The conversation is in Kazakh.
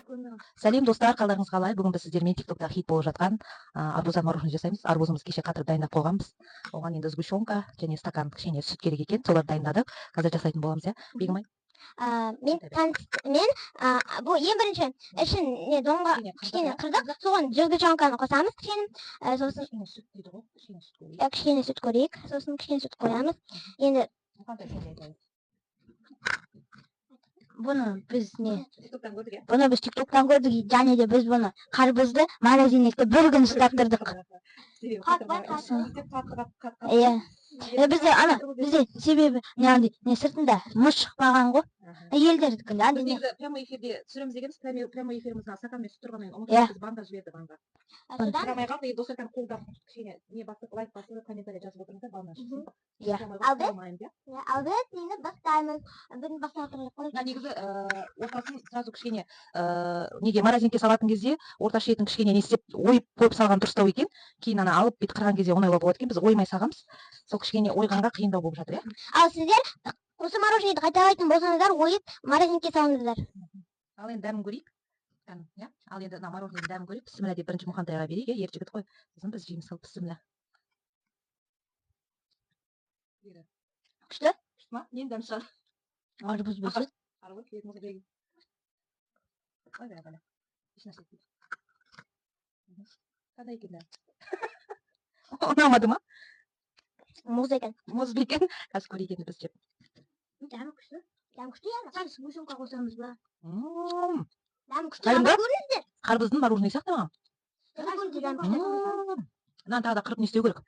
Сәлем, достар, қалдарыңыз қалай? Бүгін біз сіздермен ТикТокта хит болып жатқан арбуздан мороженое жасаймыз. Арбузымызды кеше қатырып, дайындап қойғанбыз. Оған енді сгущенка және стакан кішкене сүт керек екен, соларды дайындадық. Қазір жасайтын боламыз, иә, Бегімай? Мен таныс мен бұл ең бірінші ішін не донға кішкене кішкене қырдық, соған сгущенканы қосамыз кішкене, сосын Кішкене сүт дейді ғой, кішкене сүт көрейік. Иә, кішкене сүт көрейік, сосын кішкене сүт қоямыз енді. Қандай, сен де айтайын. Бұны біз не ТикТоктан көрдік, иә. Бұны біз ТикТоктан көрдік және де біз бұны, қарбызды морозильникте бір күн ұстап тұрдық. Себебі Қатпай. қатырма- Қатты. Қатты, қатты, қатты. Иә. Бізде ана, бізде себебі не, андай не, сыртында мұз шықпаған ғой. Елдердікінде Біз андай не. Негізі прямой эфирде түсіреміз дегенбіз, прямой эфирімізге стаканмен сүт тұрғаннан кейін Иә. ұмытып, біз банға жіберді, банға. Содан Сұрамай қалды. Енді достар, кәдімгі қолдап, кішкене не басып, лайк басып, комментарий жазып отырыңыздар, баннан шықсын. Иә. Прямойға Ал біз- түсіре алмаймыз, иә. Иә, ал біз енді бастаймыз, бүгін бастап отырмыз. Мына негізі ортасын сразу кішкене неге, морозилкаға салатын кезде орта шетін кішкене не істеп, ойып қойып салған дұрыстау екен. Кейін ана алып, бүйтіп қырған кезде оңайлау болады екен. Біз оймай салғанбыз, сол кішкене ойғанға қиындау болып жатыр, иә. Ал сіздер осы мороженныйды қайталайтын болсаңыздар, ойып, морозилкаға салыңыздар. Ал енді дәмін көрейік, кәні, иә. Ал енді мына мороженыйдың дәмін көрейік. Бісміллә деп бірінші Мұхантайға берейік, иә, ер жігіт қой, сосын біз жейміз. Ал, бісміллә. Күшті. Күшті ма? Ненің дәмі шығады? Арбуз болса. Арбуз. Ойбай, бәле, ешнәрсе етпейді. Қандай екен дәмі? Ұнамады ма? Мұз екен. Мұз ба екен? Қазір көрейік енді біз жеп. Дәмі күшті, дәмі күшті, иә. Сәл сгущенка қосамыз ба? Дәмі күшті. Кәдімгі Ана көріңіздер. қарбыздың мороженый сияқты маған. Дәмі көріңіздер, дәмі күшті. Мынаны тағы да қырып не істеу керек.